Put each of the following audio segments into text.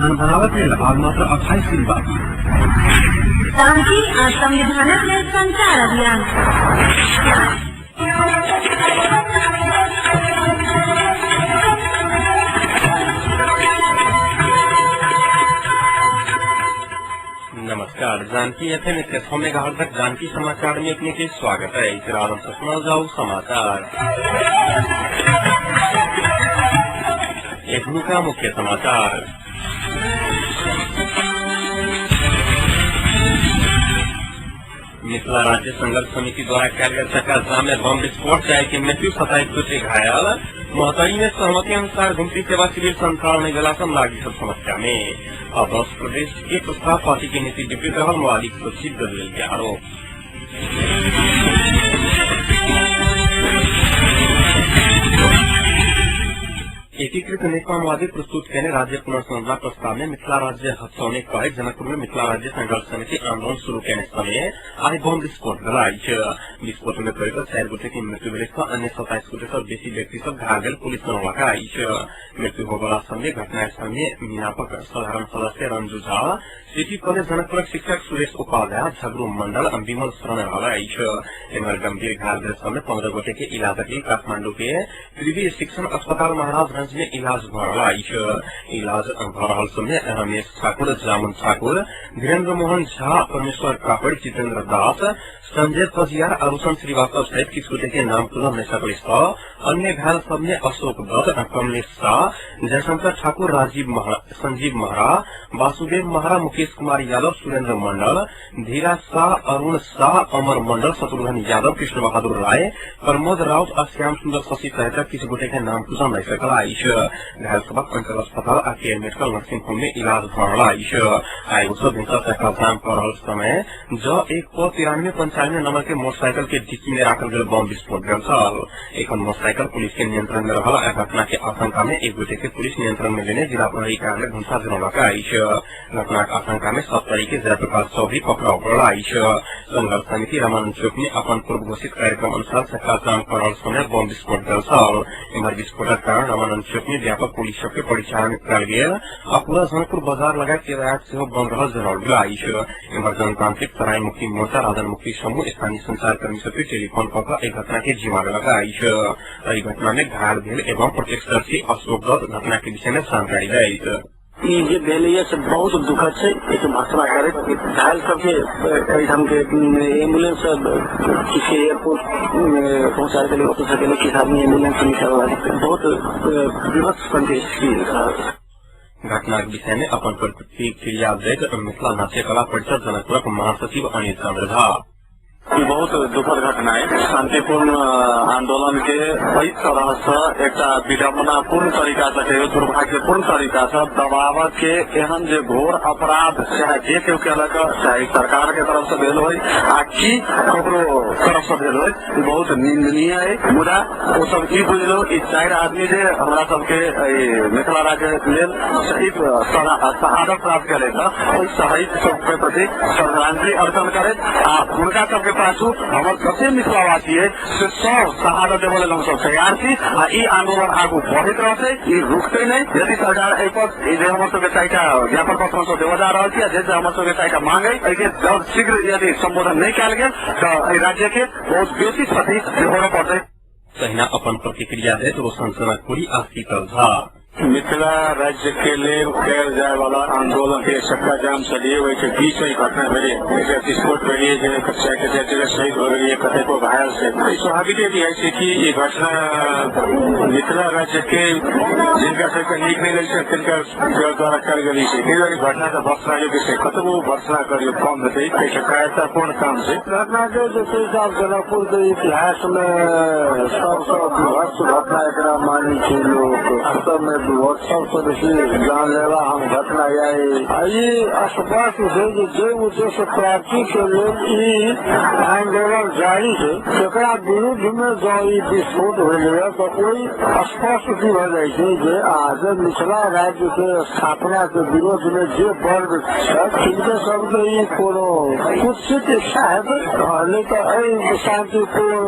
संविधान बनाबक लेल आब मात्र 28 दिन बाकी। शांति आ संविधानक लेल संचार अभियान। नमस्कार, जानकी एफ एम के 6 मेगाहर्ट्ज जानकी समाचार में अपने के स्वागत है। इस आरंभ से सुनल जाओ समाचार। एखनुका मुख्य समाचार। मिथिला राज्य संघर्ष समिति द्वारा कयल गेल चक्का जाम में बम विस्फोट, चाय के मृत्यु, 27 गोटे घायल। महोत्तरी में सहमति अनुसार घुमती सेवा शिविर संचालन नहीं भेला सँ नागरिक सब समस्या में। अब 10 प्रदेश के प्रस्ताव पार्टी के नीति विपरीत रहल माओवादी सचिव गजरेल के आरोप। एकीकृत नेकपा माओवादी प्रस्तुत केने राज्य पुनर्संरचना प्रस्ताव में मिथिला राज्य हटौने कहैत जनकपुर में मिथिला राज्य संघर्ष समिति आंदोलन शुरू केने समय आइ बम विस्फोट भेल अछि। विस्फोट में पड़ि कऽ 4 गोटे के मृत्यु भेल अछि, अन्य 27 गोटे सँ बेसी व्यक्ति सब घायल भेल पुलिस जनौलक अछि। मृत्यु होबला समय घटनास्थल में मिनापक साधारण सदस्य रंजू झा, सिटी कॉलेज जनकपुरक शिक्षक सुरेश उपाध्याय, झगरू मंडल आ विमल शरण रहल अछि। एम्हर गंभीर घायल भेल समय 15 गोटे के इलाजक लेल काठमांडू के त्रिवी शिक्षण अस्पताल महाराजगंज में इलाज भऽ रहल अछि। इलाज भऽ रहल समय रमेश ठाकुर, जामुन ठाकुर, धीरेन्द्र मोहन झा, परमेश्वर कापड़, जितेन्द्र दास, संजय पजियार आ रोशन श्रीवास्तव सहित किछु गोटे के नाम तुलल नहि सकल अछि। अन्य घायल सब में अशोक दत्त, कमलेश शाह, जयशंकर ठाकुर, संजीव महरा, वासुदेव महरा, मुकेश कुमार यादव, सुरेंद्र मंडल, धीरा शाह, अरुण शाह, अमर मंडल, शत्रुघ्न यादव, कृष्ण बहादुर राय, प्रमोद राउत आ श्याम सुंदर शशि सहित किछु गोटे के नाम तुलल नहि सकल अछि। घायल सबक अंचल अस्पताल आ केयर मेडिकल नर्सिंग होम में इलाज भऽ रहल अछि। आइ ओ सब भिनसर चक्का जाम कऽ रहल समय ज 1 क 93 95 नंबर के मोटरसाइकिल के डिक्की में राखल गेल बम विस्फोट भेल छल। एखन मोटरसाइकिल पुलिस के नियंत्रण में रहल आ घटना के आशंका में एक गोटे के पुलिस नियंत्रण में लेने जिला प्रहरी कार्यालय घुनसा जनौलक अछि। घटनाक आशंका में सप्तरी के जयप्रकाश चौधरी पकड़ाव पड़ल अछि। संघर्ष समिति रामानंद चौक में अपन पूर्व घोषित कार्यक्रम अनुसार चक्का जाम कर रहल समय बम विस्फोट भेल छल। एम्हर विस्फोटक कारण रामानंद चौक में व्यापक पुलिस सबके परिचालन कयल गेल आ पूरा जनकपुर बाजार लगायत यातायात सेहो बंद रहल जनौल गेल अछि। एम्हर जनतांत्रिक तराई मुक्ति मोर्चा राजन मुक्ति समूह स्थानीय संचारकर्मी सबके टेलीफोन कऽ कऽ एहि घटना के जिम्मा लेलक अछि। एहि घटना में घायल भेल एवं प्रत्यक्षदर्शी अशोक दत्त घटना के विषय में जानकारी दैत। ई जे भेलैए से बहुत दुखद छै। एहिके भर्त्सना करैत घायल सबके एहिठाम के एम्बुलेंस किछु एयरपोर्ट पहुँचा गेलै, ओतऽ से गेलै किछु आदमी एम्बुलेंस से निकालल। बहुत विभत्स स्थिति। घटनाक विषय में अपन प्रतिक्रिया दैत मिथिला नाट्य कला परिषद जनकपुरक महासचिव अनिल चंद्र झा। ई बहुत दुखद घटना है। शांतिपूर्ण आंदोलन के एहि तरह से एकटा विडंबनापूर्ण तरीका से कहियो दुर्भाग्यपूर्ण तरीका से दबाव के एहन जे घोर अपराध चाहे जे केओ केलक, चाहे सरकार के तरफ से भेल होय आ कि ककरो तरफ से भेल होय, ई बहुत निंदनीय है। मुदा ओ सब ई बुझलो ई 4 आदमी जे हमरा सबके मिथिला राज्य लेल शहीद शहादत प्राप्त केलथि हँ, ओहि शहीद सबके प्रति श्रद्धांजलि अर्पण करैत आ हुनका सबके पाछू हमर जते मिथिलावासी है से सब शहादत देबऽ लेल हमसब तैयार छी आ ई आंदोलन आगू बढ़ैत रहतै, ई रुकतै नहि। यदि सरकार एहि पर जे हमर सबके 4टा ज्ञापन पत्र हमसब देबऽ जा रहल छी आ जे हमर सबके 4टा मांग है एहिके जल्द शीघ्र यदि संबोधन नहि कयल गेल तऽ एहि राज्य के बहुत बेसी क्षति होबऽ पड़तै। तहिना अपन प्रतिक्रिया दैत रोशन जनकपुरी आ शीतल झा। मिथिला राज्य के लेल कयल जाय वाला आंदोलन के चक्का जाम चलिए ओहि के बीच में घटना भेलै, एकटा विस्फोट भेलिए जे 4 जगह शहीद हो गेलिए, कतेको घायल छै। ई स्वाभाविके भी है छै कि ई घटना मिथिला राज्य के जिनका सबके नीक नहि लगै छै तिनका द्वारा कयल गेल छै। ताहि दुआरे घटना के भर्त्सना योग्य छै, कतबो भर्त्सना करियौ कम हेतै, एकटा कायरतापूर्ण काम छै। घटना के जे छै से आब जनकपुर के इतिहास में सबसँ विभत्स घटना एकरा मानै छै लोक। वास्तव में विभत्स सबसँ बेसी जानलेवा हम घटना ई स्पष्ट छै जे जे उद्देश्य प्राप्ति के लेल ई आंदोलन जारी छै तेकरा विरुद्ध में जँ ई विस्फोट भेलैए तऽ ओहि स्पष्ट की भऽ जाइ छै जे अहाँके मिथिला राज्य के स्थापना के विरोध में जे वर्ग छथि तिनके सबके ई कोनो कुत्सित इच्छा हेतै, नहि तऽ एहि शांतिपूर्ण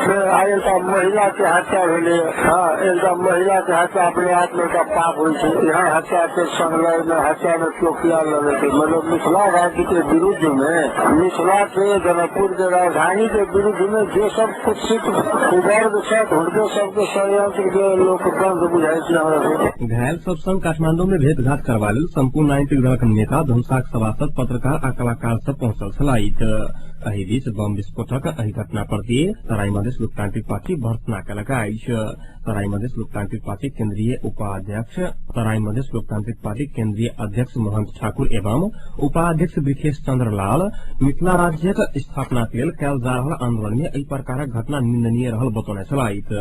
मे आइ एकटा महिला के हत्या भेलैए। हँ, एकटा महिला के हत्या अपने आप में बड़का पाप होइ छै। यहाँ हत्या के संग में हत्या में चौकिया लगे छै, मतलब मिथिला राज्य के विरुद्ध में, मिथिला के जनकपुर के राजधानी के विरुद्ध में जे सब कुत्सित कुवर्ग छथि हुनके सबके षड्यंत्र के लोक गंध बुझाइ छै हमरा सबके। घायल सब संग काठमांडू में भेंटघाट करबा लेल संपूर्ण राजनीतिक दलक नेता, धनुषाक सभासद, पत्रकार आ कलाकार सब पहुंचल छलथि। एहि बीच बम विस्फोटक एहि घटना प्रति तराई मधेश लोकतांत्रिक पार्टी भर्त्सना केलक अछि। तराई मधेश लोकतांत्रिक पार्टी केंद्रीय उपाध्यक्ष तराई मधेश लोकतांत्रिक पार्टी केंद्रीय अध्यक्ष महंत ठाकुर एवं उपाध्यक्ष वृखेश चंद्र लाल मिथिला राज्यक स्थापना के लेल कयल जा रहल आंदोलन में एहि प्रकारक घटना निंदनीय रहल बतौने छलथि।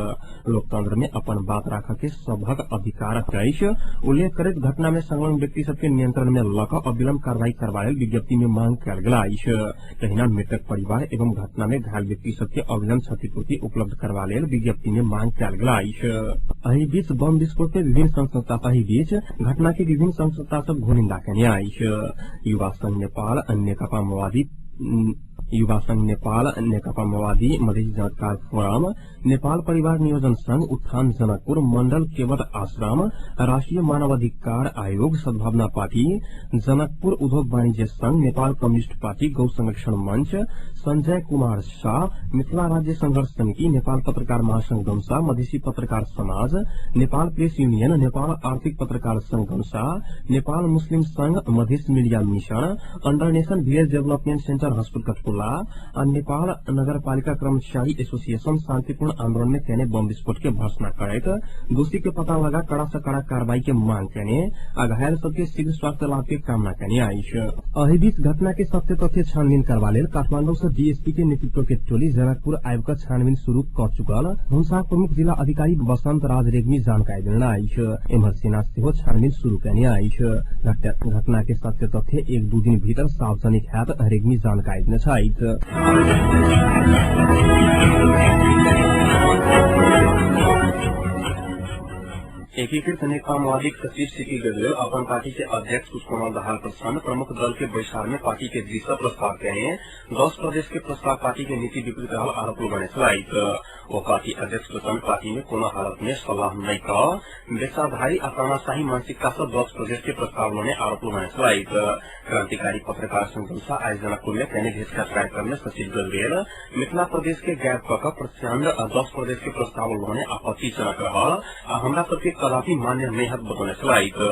लोकतंत्र में अपन बात राखऽ के सभक अधिकार अछि उल्लेख करैत घटना में संलग्न व्यक्ति सबके नियंत्रण में लऽ कऽ अविलंब कार्रवाई करबा लेल विज्ञप्ति में मांग कयल गेल अछि। तहिना मृतक परिवार एवं घटना में घायल व्यक्ति सबके अविलंब क्षतिपूर्ति उपलब्ध करबा लेल विज्ञप्ति में मांग कयल गेल अछि। एहि बीच बम विस्फोट के विभिन्न संघ संस्था एहि बीच घटना के विभिन्न संघ संस्था सब घोर निंदा केने अछि। युवा संघ नेपाल, नेकपा माओवादी, युवा संघ नेपाल, नेकपा माओवादी, मधेसी जानकार फोरम, नेपाल परिवार नियोजन संघ, उत्थान जनकपुर मंडल, केवट आश्रम, राष्ट्रीय मानवाधिकार आयोग, सद्भावना पार्टी, जनकपुर उद्योग वाणिज्य संघ, नेपाल कम्युनिस्ट पार्टी, गौ संरक्षण मंच, संजय कुमार शाह, मिथिला राज्य संघर्ष समिति, नेपाल पत्रकार महासंघ धनुषा, मधेसी पत्रकार समाज, नेपाल प्रेस यूनियन, नेपाल आर्थिक पत्रकार संघ धनुषा, नेपाल मुस्लिम संघ, Madhes media mission, under nation village development centre Hanspur Kathkhola आ नेपाल नगरपालिका कर्मचारी एसोसिएशन शांतिपूर्ण आंदोलन में केने बम विस्फोट के भर्त्सना करैत दोषी के पता लगा कड़ा से कड़ा कार्रवाई के मांग केने आ घायल सबके शीघ्र स्वास्थ्य लाभ के कामना केने अछि। एहि बीच घटना के सत्य तथ्य छानबीन करबा लेल काठमांडू से डीएसपी के नेतृत्व के टोली जनकपुर आबि कऽ छानबीन शुरू कऽ चुकल धनुषाक प्रमुख जिला अधिकारी बसंत राज रेग्मी जानकारी देने अछि। एम्हर सेना सेहो छानबीन शुरू केने अछि। घटना के सत्य तथ्य 1-2 दिन भीतर सार्वजनिक हैत रेग्मी जानकारी देने छथि। एकीकृत नेकपा माओवादी सचिव सीपी गजरेल अपन पार्टी के अध्यक्ष पुष्पकमल दाहाल प्रचण्ड प्रमुख दल के बैसार में पार्टी के दिस से प्रस्ताव केने 10 प्रदेश के प्रस्ताव पार्टी के नीति विपरीत रहल आरोप लगौने छलथि। ओ पार्टी अध्यक्ष प्रचण्ड पार्टी में कोनो हालत में सलाह नहि कऽ बेसाधारी आ तानाशाही मानसिकता से 10 प्रदेश के प्रस्ताव लौने आरोप लगौने छलथि। क्रांतिकारी पत्रकार संघ धनुषा आइ जनकपुर में केने भेटघाट कार्यक्रम में सचिव गजरेल मिथिला प्रदेश के गायब कऽ कऽ प्रचण्ड 10 प्रदेश के प्रस्ताव लौने आपत्तिजनक रहल आ हमरा सबके कदापि मान्य नहि हैत बतौने छलथि।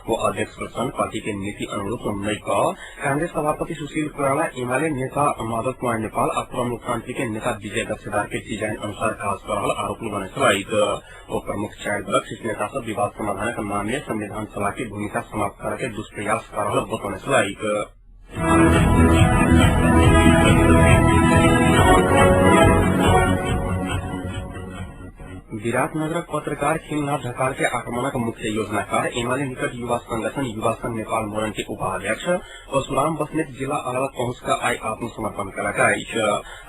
ओ अध्यक्ष प्रचण्ड पार्टी के नीति अनुरूप नहि कऽ कांग्रेस सभापति सुशील कोइराला, एमाले नेता माधव कुमार नेपाल आ प्रमुख लोकतांत्रिक के नेता विजय दक्षेदार के डिजाइन अनुसार काज कऽ रहल आरोप लगौने छलथि। ओ प्रमुख 4 दलक शीर्ष नेता सब विवाद समाधानक नाम में संविधान सभा के भूमिका समाप्त करऽ के दुष्प्रयास कऽ रहल बतौने छलथि। विराटनगरक पत्रकार खिमनाथ ढकाल के आक्रमणक मुख्य योजनाकार एमाले निकट युवा संगठन युवा संघ नेपाल मोरङ के उपाध्यक्ष परशुराम बस्नेत जिल्ला अदालत पहुँच आइ आत्मसमर्पण केलक अछि।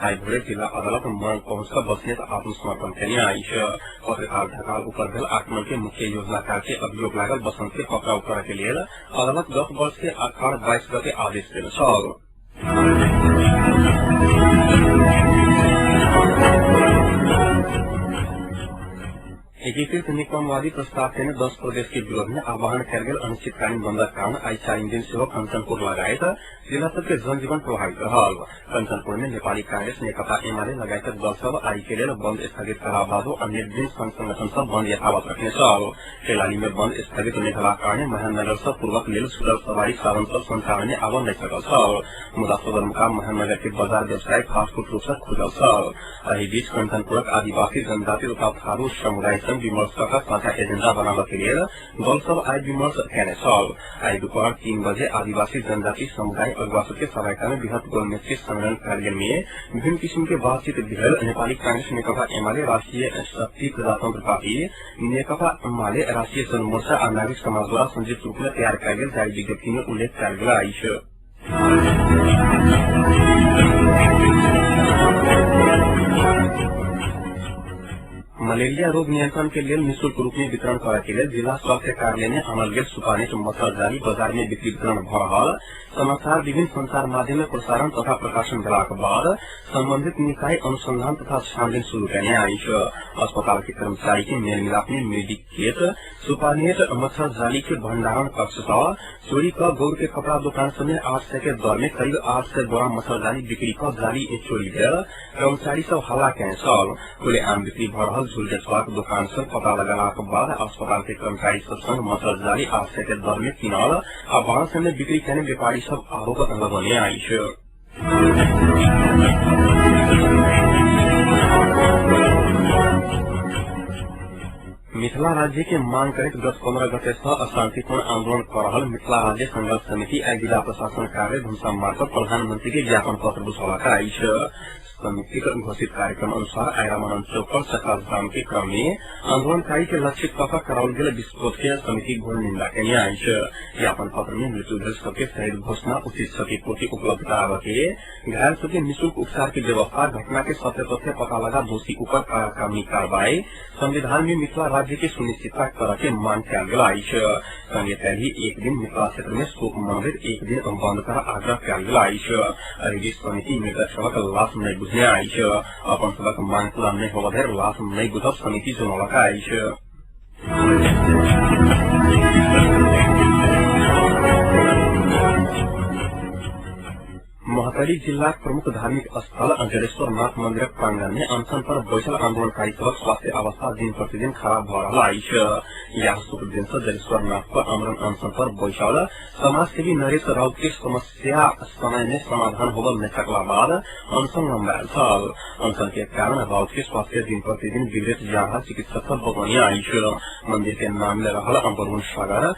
आइ भोरे जिल्ला अदालत मोरङ पहुँच कऽ बस्नेत आत्मसमर्पण केने अछि। पत्रकार ढकाल ऊपर भेल आक्रमण के मुख्य योजनाकार के अभियोग लागल बसंत के पकड़ाउ करऽ के लेल अदालत गत वर्ष के आषाढ़ 22 गते आदेश देने छल। एकीकृत नेकपा माओवादी प्रस्ताव केने 10 प्रदेश के विरोध में आह्वान कयल गेल अनिश्चितकालीन बंदक कारण आइ 4 दिन सेहो कंचनपुर लगायत जिला सबके जनजीवन प्रभावित रहल। कंचनपुर में नेपाली कांग्रेस, नेकपा एमाले लगायतक दल सब आइ के लेल बंद स्थगित करा बादो अन्य दिन संघ संगठन सब बंद यथावत रखने छल। कैलाली में बंद स्थगित नहि भेलाक कारणे महेन्द्रनगर सँ पूर्वक लेल छूटल सवारी साधन सब संचालन में आबऽ नहि सकल छल। मुदा सदरमुकाम महेन्द्रनगर के बाजार व्यवसाय फास्टफूड रूप सँ खुजल छल। एहि बीच कंचनपुरक आदिवासी जनजाति तथा थारू समुदाय संग विमर्श कऽ साझा एजेंडा बनाबऽ के लेल दल सब आइ विमर्श केने छल। आइ दुपहर 3 बजे आदिवासी जनजाति समुदाय अगुवा सबके सहभागिता में बृहत गोलमेज सम्मेलन कयल गेल में विभिन्न किसिम के बातचीत भेल। नेपाली कांग्रेस, नेकपा एमाले, राष्ट्रिय शक्ति प्रजातंत्र पार्टी, नेकपा एमाले, राष्ट्रिय जनमोर्चा आ नागरिक समाजद्वारा संयुक्त रूप में तैयार कयल गेल जारी विज्ञप्ति में उल्लेख कयल गेल अछि। मलेरिया रोग नियंत्रण के लेल निःशुल्क रूप में वितरण करय के लेल जिला स्वास्थ्य कार्यालय में आनल गेल सुपानेट मच्छर जाली बाजार में बिक्री वितरण भ रहल समाचार विभिन्न संचार माध्यम में प्रसारण तथा प्रकाशन भेलाक बाद संबंधित निकाय अनुसंधान तथा छानबीन शुरू केने अछि। अस्पताल के कर्मचारी के मेल मिलाप में मेडिकेट सुपानेट मच्छर जाली के भंडारण कक्ष सँ चोरी क गौर के कपड़ा दुकान सब में 800 के दर में करीब 800 बोरा मच्छर जाली बिक्री क जाली चोरी भेल कर्मचारी सब हल्ला केने छल। खुलेआम बिक्री भ रहल झूल बेचबाक दुकान सब पता लगलाक बाद अस्पताल के कर्मचारी सब संग मच्छर जाली 800 के दर में किनल आ 1200 में बिक्री केने व्यापारी सब आरोप लगौने अछि। मिथिला राज्य के मांग करैत गत 15 गते सँ अशांतिपूर्ण आंदोलन क रहल मिथिला राज्य संघर्ष समिति आइ जिला प्रशासन कार्यालय धनुषा मार्फत प्रधानमंत्री के ज्ञापन पत्र बुझौलक अछि। समितिक घोषित कार्यक्रम अनुसार आइ रामानंद चौक पर चक्का जाम के क्रम में आंदोलनकारी के लक्षित क कराओल गेल विस्फोट के समिति घोर निंदा केने अछि। ज्ञापन पत्र में मृत्यु भेल सबके शहीद घोषणा, उचित क्षतिपूर्ति उपलब्ध कराबऽ के, घायल सबके निःशुल्क उपचार के व्यवस्था, घटना के सत्य तथ्य पता लगा दोषी ऊपर कड़ा कानूनी कार्रवाई, संविधान में मिथिला राज्य के सुनिश्चितता करऽ के मांग कयल गेल अछि। संगे काल्हि एक दिन मिथिला क्षेत्र में शोक मनबैत एक दिन बंद कर आग्रह कयल गेल अछि। एहि बीच समिति मृतक सभक लाश नहि बुझने अछि। अपन सभक मांग पूरा नहि होबय धरि लाश नहि बुझब समिति जनौलक अछि। महोत्तरी जिलाक प्रमुख धार्मिक स्थल जलेश्वर नाथ मंदिरक प्रांगण में अनशन पर बैसल आंदोलनकारी सभक स्वास्थ्य अवस्था दिन प्रतिदिन खराब भ रहल अछि। यह शुक्र दिन सँ जलेश्वर नाथ पर आमरण अनशन पर बैसल समाजसेवी नरेश राउत के समस्या समय में समाधान होबल नहि सकला बाद अनशन लम्बायल छल। अनशन के कारण राउत के स्वास्थ्य दिन प्रतिदिन बिगड़ैत जा रहल चिकित्सक सब बतौने अछि। मंदिर के नाम में रहल वरुण सागर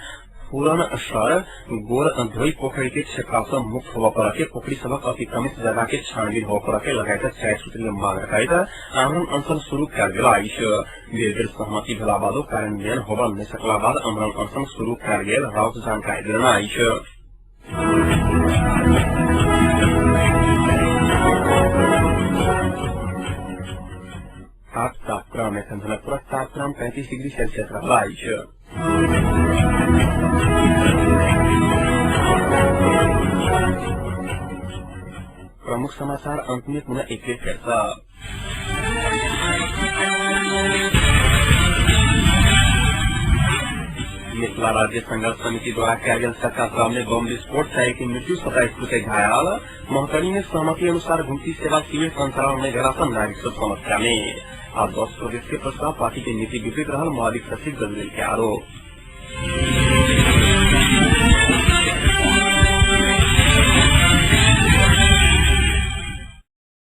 पूरन सर गोर धोई पोखरी के छेका सँ मुक्त होबय पड़ऽ के, पोखरी सभक अतिक्रमित जगह के छानबीन होबय पड़ऽ के लगायत 4 सूत्रीय मांग रखैत आमरण अनशन शुरू कयल गेल अछि। बेर बेर सहमति भेला बादो कार्यान्वयन होबय नहि सकला बाद आमरण अनशन शुरू कयल गेल राउत जानकारी देने अछि। तापक्रम एखन जनकपुरक तापक्रम 35 डिग्री सेल्सियस रहल अछि। प्रमुख समाचार अंत में पुनः एक एक फेरसँ। मिथिला राज्य संघर्ष समिति द्वारा कयल गेल चक्का जाम में बम विस्फोट, 4 की मृत्यु, 27 गोटे घायल। महोत्तरी में सहमति अनुसार घुमती सेवा शिविर संचालन नहि भेला सँ नागरिक सब समस्या में। आ 10 प्रदेश के प्रस्ताव पार्टी के नीति विपरीत रहल महाधिक सचिव गजरेल के आरोप।